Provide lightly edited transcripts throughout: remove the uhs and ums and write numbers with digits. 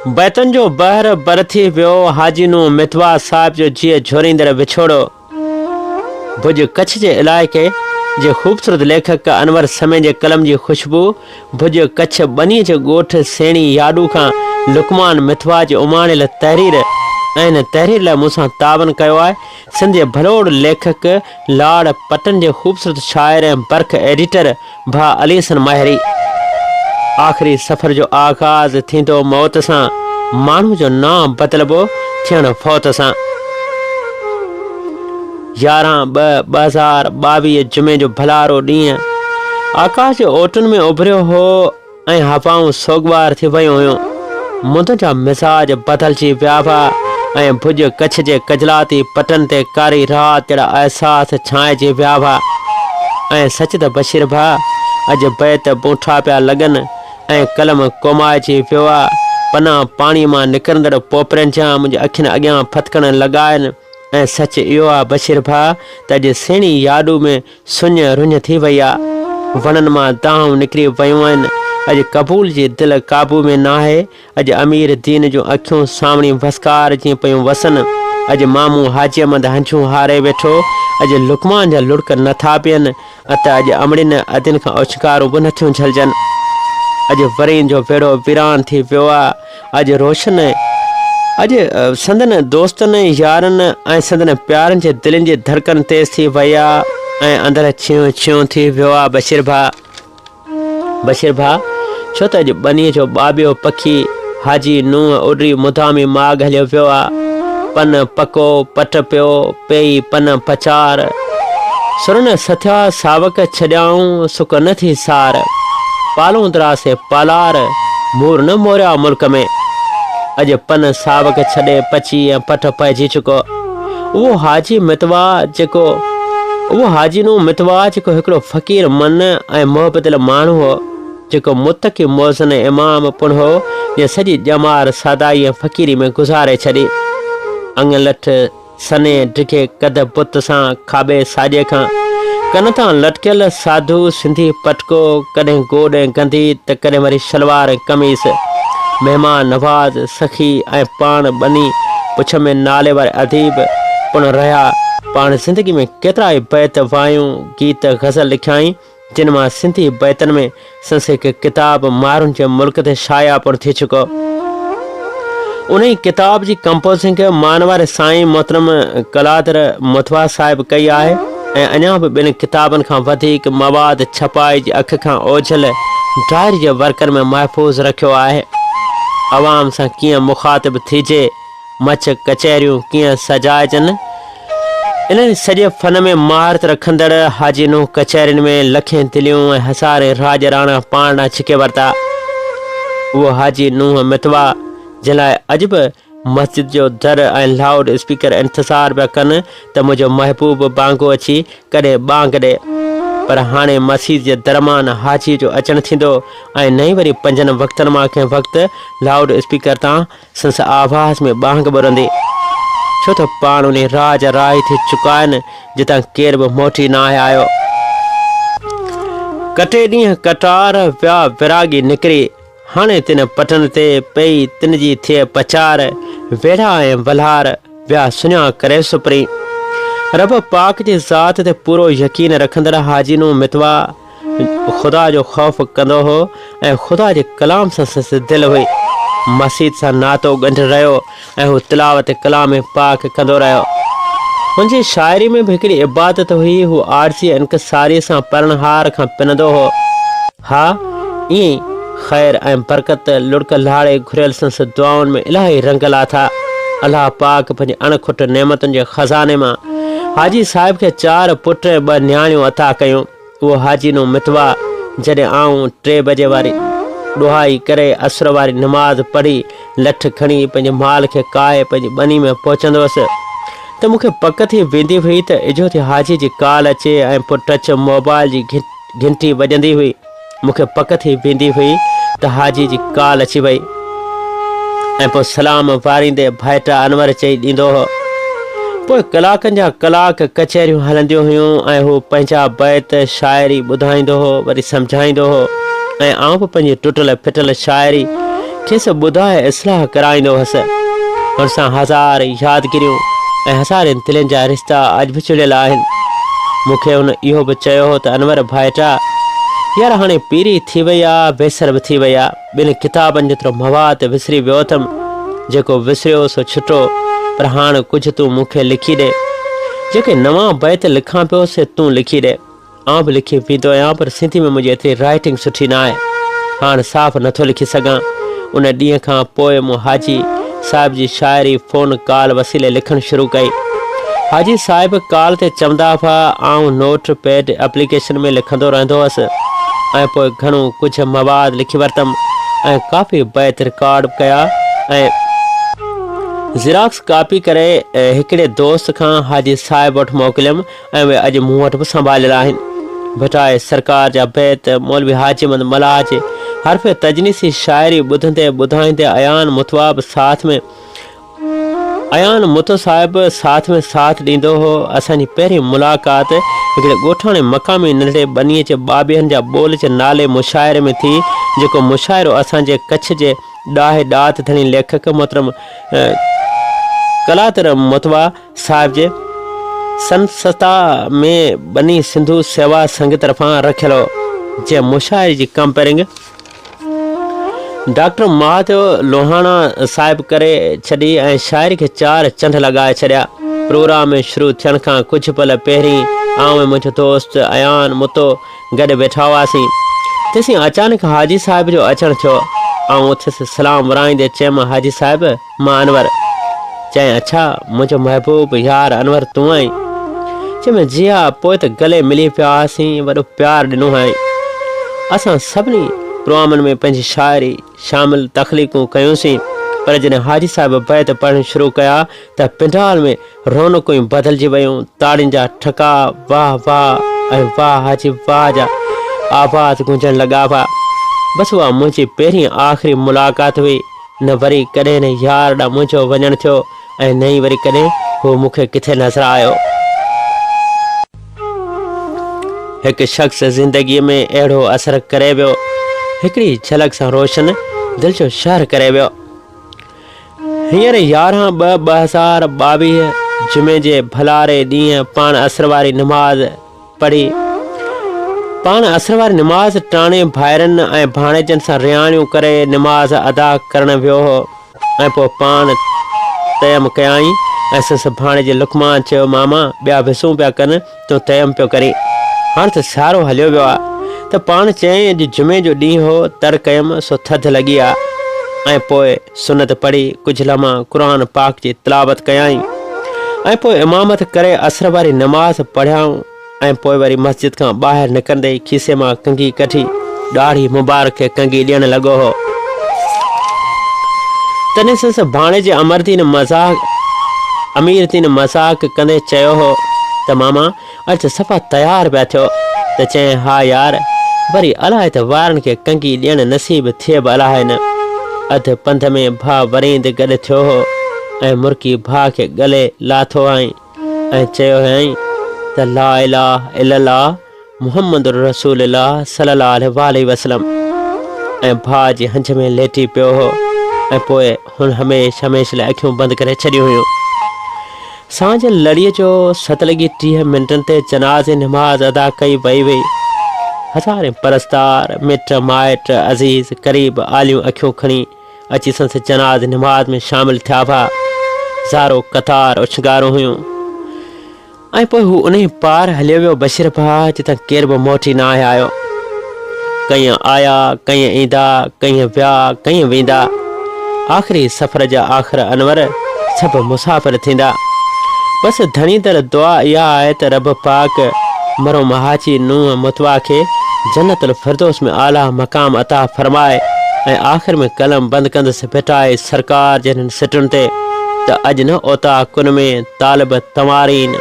بيتن جو بحر بر ٿي ويو، حاجي نوح متوا صاحب جو جيء جهوريندڙ وڇوڙو. ڀڄ ڪڇ جي علائقي جي خوبصورت ليکڪ انور سمي جي قلم جي خوشبو ڀڄ ڪڇ ٻنيء جي ڳوٺ سيڻي ياڏو کان لقمان متوا جي اماڻيل تحرير ۽ ان تحرير لاء مون سان تعاون ڪيو آهي سنڌ جي ڀلوڙ ليکڪ لاڙ پٽن جي خوبصورت شاعر ۽ برک ايڊيٽر ڀاء علي حسن ماهري. آخري سفر جو آغاز ٿيندو موت سان، ماڻهو جو نانء بدلبو ٿيڻ فوت سان. 11 ٻه 2022 جمعي جو ڀلارو ڏينهن آڪاش جي اوٽن ۾ اڀريو هو. ۽ هوائون سوڳوار ٿي ويون هيون. مند جا مزاج بدلجي ويا هئا ۽ ڀڄ ڪڇ جي ڪجلاتي پٽن تي ڪاري رات جهڙا احساس ڇانئجي ويا هئا. ۽ سچ ته بشير ڀاء اڄ بيت بونٺا پيا لڳن ۽ قلم ڪومائجي ويو آ. پنا پاڻيء مان نڪرندڙ پوپرين جيان منهنجي اکين اڳيان ڦٿڪڻ لڳا آهن ۽ سچ اهو آ بشير ڀاء ته اڄ سهڻي ياڏو ۾ سڃ رڃ ٿي وئي آ. وڻن مان دانهون نڪري ويون آهن. اڄ قبول جي دل قابو ۾ ناهي. اڄ امير دين جون اکيون سانوڻي وسڪار جيئن پيون وسن. اڄ مامو حاجي احمد هنجون هاري ويٺو. اڄ لقمان جا لڙڪ نه ٿا پين. ته اڄ امڙين ادين کان اوڇنگارون به نٿيون جهلجن. اڄ ورهين جو ويڙهو ويران ٿي ويو آ. اڄ روشن اڄ سندن دوستن ۽ يارن ۽ سندن پيارن جي دلين جي ڌڙڪن تيز ٿي وئي آ ۽ اندر ڇيهون ڇيهون ٿي ويو آ بشير ڀاء بشير ڀاء ڇو ته اڄ ٻنيء جو ٻاٻيو پکي حاجي نوح اڏري مدامي ماڳ هليو ويو آ پن پڪو پٽ پيو پيئي پن پچار، سرن سٿيا ساوڪ ڇڏيائون، سڪ نه ٿي سار. پالون دراسي پالار، مور نه موريا ملڪ ۾. اڄ پن ساوڪ ڇڏي پچي ۽ پٽ پئجي چڪو. اهو حاجي متوا جيڪو اهو حاجي نو متوا جيڪو هڪڙو فقير من ۽ محب دل ماڻهو هو. جيڪو متقي مؤذن ۽ امام پڻ هو، جنهن سڄي ڄمار سادائي ۽ فقيري ۾ گذاري ڇڏي. اڱ لٺ، سنهي ڊگهي قد بت سان کاٻي ساڄي کان ڪن تان لٽڪيل ساڌو سنڌي پٽڪو، ڪڏهن گوڏ ۽ گندي ته ڪڏهن وري شلوار ۽ قميص. مهمان نواز، سخي ۽ پاڻ ٻني پڇ ۾ نالي واري اديب پڻ رهيا. پاڻ زندگي ۾ ڪيترائي بيت، وايون، گيت، غزل لکيائين. جن مان سنڌي بيتن ۾ سندس هڪ ڪتاب مارن جي ملڪ تي شايع پڻ ٿي چڪو. انهي ڪتاب جي ڪمپوزنگ مانواري سائين محترم قلادر متوا صاحب ڪئي آهي ۽ اڃا به ٻن ڪتابن کان وڌيڪ مواد ڇپائي جي اک کان اوجهل ڊائري جي ورقن ۾ محفوظ رکيو آهي. عوام سان ڪيئن مخاطب ٿيجي؟ مچ ڪچهريون ڪيئن سجائجن؟ انهن سڄي فن ۾ مهارت رکندڙ حاجي نوح ڪچهرين ۾ لکين دليون ۽ هزارين راڄ راڻا پاڻ ڏانهن ڇڪي ورتا. اهو حاجي نوح متوا جنهن لاء اڄ به مسجد جو در ۽ لائوڊ اسپيڪر انتظار پيا ڪن ته منهنجو محبوب بانگو اچي ڪڏهن ٻانگ ڏي. پر هاڻي مسيت جي در مان نه حاجي جو اچڻ ٿيندو ۽ نه ئي وري پنجن وقتن مان ڪنهن وقت لائوڊ اسپيڪر تان سندس آواز ۾ ٻانگ ٻرندي. ڇو ته پاڻ انهي راهه جا راهي ٿي چڪا آهن، جتان ڪير به موٽي ناهي آيو. ڪٽي ڏينهن ڪٽار، ويا وراڳي نڪري. هاڻي تن پٽن تي، پئي تن جي ٿئي پچار. ويڙها ۽ ولهار، ويا سڃا ڪري سپرين. رب پاڪ جي ذات تي پورو يقين رکندڙ حاجي نوح متوا، خدا جو خوف ڪندو هو ۽ خدا جي ڪلام سان سندس دل هئي. مسيت سان ناتو ڳنڍ رهيو ۽ هو تلاوت ڪلام پاڪ ڪندو رهيو. هن جي شاعري ۾ به هڪڙي عبادت هئي، هو عاجزي ۽ انڪساريء سان پرڻهار کان پنندو هو. ها، ائين ئي خير ۽ برڪت لڙڪ لاڙي گهريل سندس دعائن ۾ الاهي رنگ لاٿا. الله پاڪ پنهنجي اڻ کٽ نعمتن جي خزاني مان حاجي صاحب کي چار پٽ ۽ ٻه نياڻيون عطا ڪيون. اهو حاجي نو متوا جڏهن آئون ٽي بجي واري ڏوهائي ڪري عصر واري نماز پڙهي لٺ کڻي پنهنجي مال کي ڪاهي پنهنجي ٻني ۾ پهچندو هوس ته مون کي پڪ ٿي ويندي هئي ته اجهو ٿي حاجي جي ڪال اچي ۽ پوء ٽچ موبائل جي گهنٽي وڄندي هئي. مون کي پڪ ٿي ويندي هئي ته حاجي جي ڪال اچي وئي ۽ پوء سلام واريندي ڀائٽا انور چئي ڏيندو هو. پوء ڪلاڪن جا ڪلاڪ ڪچهريون هلنديون هيون ۽ هو پنهنجا بيت، شاعري ٻڌائيندو هو، وري سمجهائيندو هو ۽ آئون به پنهنجي ٽٽل ڦٽل شاعري کيس ٻڌائي اصلاح ڪرائيندو هوس. هن سان هزار يادگيريون ۽ هزارين دلين جا رشتا اڄ به جڙيل آهن. مون کي هن اهو به چيو هو ته انور ڀائيٽا! يار هاڻي پيري ٿي وئي آ، ويسر به ٿي وئي آ. ٻن ڪتابن جيترو مواد وسري ويو اٿم. جيڪو وسريو سو ڇٽو، پر هاڻ ڪجهه تون مون کي لکي ڏي. جيڪي نوان بيت لکان پيو سي تون لکي ڏي. آئون به لکي ويندو آهيان پر سنڌي ۾ منهنجي ايتري رائيٽنگ سٺي نه آهي. هاڻ صاف نٿو لکي سگهان. ان ڏينهن کان پوء مون حاجي صاحب جي شاعري فون ڪال وسيلي لکڻ شروع ڪئي. حاجي صاحب ڪال تي چوندا هئا آئون نوٽ پيڊ اپليڪيشن ۾ لکندو رهندو هئس ۽ پوء گهڻو ڪجهه مواد لکي ورتم ۽ ڪافي بيت رڪارڊ ڪيا ۽ زيراڪس ڪاپي ڪري هڪڙي دوست کان حاجي صاحب وٽ موڪليم ۽ اهي اڄ مون وٽ به سنڀاليل آهن. ڀٽائي سرڪار جا بيت، مولوي حاجي محمد ملاح جي حرف تجنيسي شاعري ٻڌندي ٻڌائيندي ايان متوا به ساٿ ۾ ايان متو صاحب به ساٿ ۾ ساٿ ڏيندو هو. اسان جي پهرين ملاقات هڪڙي ڳوٺاڻي مقامي ننڍڙي ٻنيء جي ٻاٻيهن جا ٻول جي نالي مشاعري ۾ ٿي، جيڪو مشاعرو اسان جي ڪڇ جي ڏاهي ڏات ڌڻي ليکڪ محترم ڪلاتر متوا صاحب جي سنسٿا ۾ ٻني سنڌو سيوا سنگهه طرفان رکيل هو، جنهن مشاعري جي ڪمپيئرنگ ڊاڪٽر مهاديو لوهاڻا صاحب ڪري ڇڏي ۽ شاعري کي چار چنڊ لڳائي ڇڏيا. پروگرام شروع ٿيڻ کان ڪجهه پل پهرين آئون ۽ منهنجو دوست ايان متو گڏ ويٺا هئاسين. تيسين اچانڪ حاجي صاحب جو اچڻ ٿيو. آئون اٿيس سلام ورائيندي چيم حاجي صاحب! مان انور. چيائين اڇا منهنجو محبوب يار انور تون آهين؟ چيم جي ها پوء ته گلي ملي پيا هئاسين وڏو پيار ڏنو هئائين. اسان سڀني پروگرامن ۾ پنهنجي شاعري شامل تخليقون ڪيونسين پر جڏهن حاجي صاحب بيت پڙهڻ شروع ڪيا ته پنڊال ۾ رونقون ئي بدلجي ويون، تاڙين جا ٺڪاء، واهه واهه ۽ واهه حاجي واهه جا آواز گونجڻ لڳا هئا. بس اها منهنجي پهرين ۽ آخري ملاقات هئي. نه وري ڪڏهن نه يار ڏانهن منهنجو وڃڻ ٿيو ۽ نه ئي وري ڪڏهن هو مون کي ڪٿي نظر آيو. هڪ شخص زندگيء ۾ اهڙو اثر ڪري ويو، هڪڙي جهلڪ سان روشن دل جو شهر ڪري ويو. هينئر 11 ٻه 2022 جمعي جي ڀلاري ڏينهن پاڻ عصر واري نماز پڙهي پاڻ عصر واري نماز ٽاڻي ڀائرن ۽ ڀاڻيجن سان رهاڻيون ڪري نماز ادا ڪرڻ ويو هو ۽ پوء پاڻ تيم ڪيائين ۽ سندس ڀاڻيجي لقمان چيو ماما ٻيا وسون پيا ڪن تون تيم پيو ڪرين هاڻ ته سيارو هليو ويو آ ته پاڻ چيائين اڄ جمعي جو ڏينهن هو تڙ ڪيم سو ٿڌ لڳي آ ۽ پوء سنت پڙهي ڪجهه لمحا قرآن پاڪ جي تلاوت ڪيائين ۽ پوء امامت ڪري عصر واري نماز پڙهيائون ۽ پوء وري مسجد کان ٻاهر نڪرندي ئي کيسي مان ڪنگي ڪڍي ڏاڙهي مبارڪ کي ڪنگي ڏيڻ لڳو هو. تڏهن سندس ڀاڻيجي امردين مذاق اميردين مذاق ڪندي چيو هو ته ماما اڄ ته صفا تيار پيا ٿيو ته چيائين ها يار وري الائي ته وارن کي ڪنگي ڏيڻ نصيب ٿئي به الائي نه. اڌ پنڌ ۾ ڀاء وريند گڏ ٿيو هو ۽ مرڪي ڀاء کي ڳلي لاٿو هئائين ۽ چيو هئائين ته لا اله الا الله محمد رسول الله صلي الله عليه واٰله وسلم ۽ ڀاء جي هنج ۾ ليٽي پيو هو ۽ پوء هن هميشھ هميشھ لاء اکيون بند ڪري ڇڏيون هيون. سانجهه لڙيء جو ست لڳي 30 منٽن تي جنازي نماز ادا ڪئي وئي هئي. هزارين پرستار، مٽ مائٽ، عزيز قريب آليون اکيون کڻي اچي سندس جنازي نماز ۾ شامل ٿيا هئا. زارو قطار اڇنگارون هيون. ۽ پوء هو انهيء پار هليو ويو بشير ڀاء جتان ڪير به موٽي ناهي آيو. ڪئين آيا، ڪئين ايندا، ڪئين ويا، ڪئين ويندا. آخري سفر جا آخر انور سڀ مسافر ٿيندا. بس ڌڻي در دعا اها آهي ته رب پاڪ مرحوم حاجي نوح متوا کي جنت الفردوس ۾ اعليٰ مقام عطا فرمائي ۽ آخر ۾ قلم بند ڪندس ڀٽائي سرڪار جي هنن سٽن تي ته اڄ نه اوطاقن ۾ طالب تنوارين،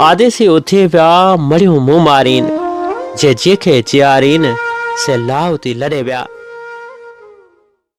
آديسي اٿي ويا، مڙهيون مون مارين، جي جي کي جيارين، سي لاهوتي لڏي ويا.